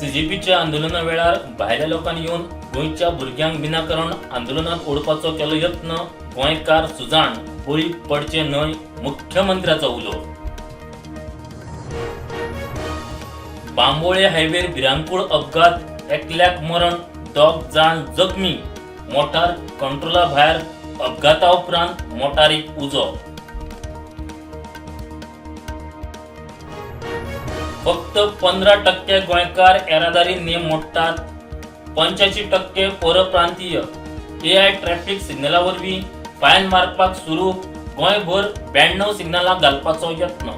सीजेपीच्या आंदोलना वेळार भायल्या लोकांनी येवन गोंयच्या भुरग्यांक विनाकारण आंदोलनात ओडपाचो केलो यत्न. गोंयकार सुजाण, बळी पडचे न्हय, मुख्यमंत्र्याचो उलो. बांबोळे हायवेर भिरांकूळ अपघात, एकल्याक मरण, दोग जाण जखमी. मोटार कंट्रोला भायर, अपघाता उपरांत मोटारीक उजो. फक्त 15% गोंयकार येरादारी नेम मोडटात, 85% परप्रांतीय. एआय ट्रॅफिक सिग्नला वरवीं फायन मारपाक सुरू. गोंयभर 92 सिग्नलां घालपाचो यत्न.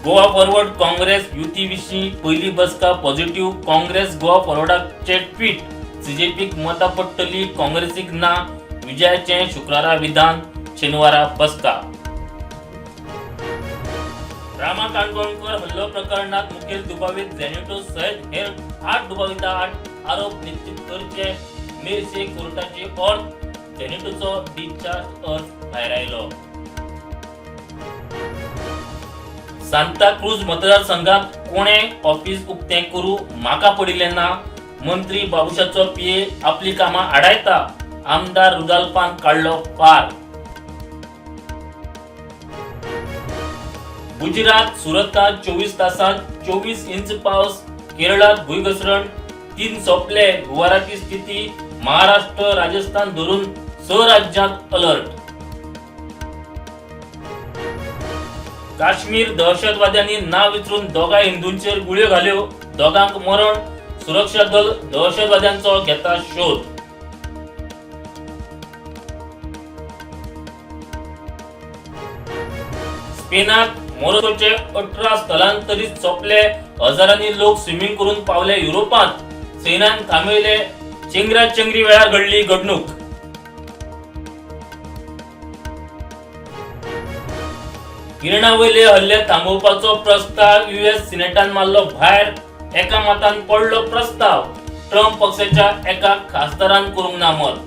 गोवा फॉरवर्ड काँग्रेस युती विशीं पयली बसका पॉझिटिव्ह, काँग्रेस गोवा फॉरवर्डाचे ट्वीट. सीजेपीक मतां पडटली, काँग्रेसीक ना, विजयाचें शुक्रारा विधान. शेनवारा बसका. रामा काणकोणकर हल्लो प्रकरणात मुखेल दुबावीत झेनेटो सयत हेर 8 दुबावितां आड आरोप निश्चित करचे मेरशे कोर्टाची ऑर्द. झेनेटोचो डिस्चार्ज अर्ज भायरायलो. सांताक्रूज मतदारसंघात कोणे ऑफिस उक्तें करूं म्हाका पडिल्लें ना, मंत्री बाबुशाचो पीए आपली कामां आडायता, आमदार रुदाल्फान काडलो फार. गुजरात सुरतांत 24 तासांत 24 इंच पावस. केरळात भुंयघसरण, 3 सोंपले. हुंवाराची स्थिती, महाराष्ट्र राजस्थान धरून 6 राज्यांत अलर्ट. काश्मीर दहशतवाद्यांनी ना विचारून दोगा हिंदूंचेर गुळयो घाल्यो, दोगांक मरण. सुरक्षा दल दहशतवाद्यांचो घेता शोध. स्पेनात मोरोचे 18 स्थलांतरीत सोंपले. हजारांनी लोक स्विमिंग करून पावले युरोपांत. सैन्यान थांबयले. चेंगरा चेंगरी वेळार घडली घडणूक. इराणा वयले हल्ले थांबोवपाचो प्रस्ताव यूएस सिनेटान मारलो भायर. एका मतान पडलो प्रस्ताव. ट्रम्प पक्षाच्या एका खासदारान करूंक ना मत.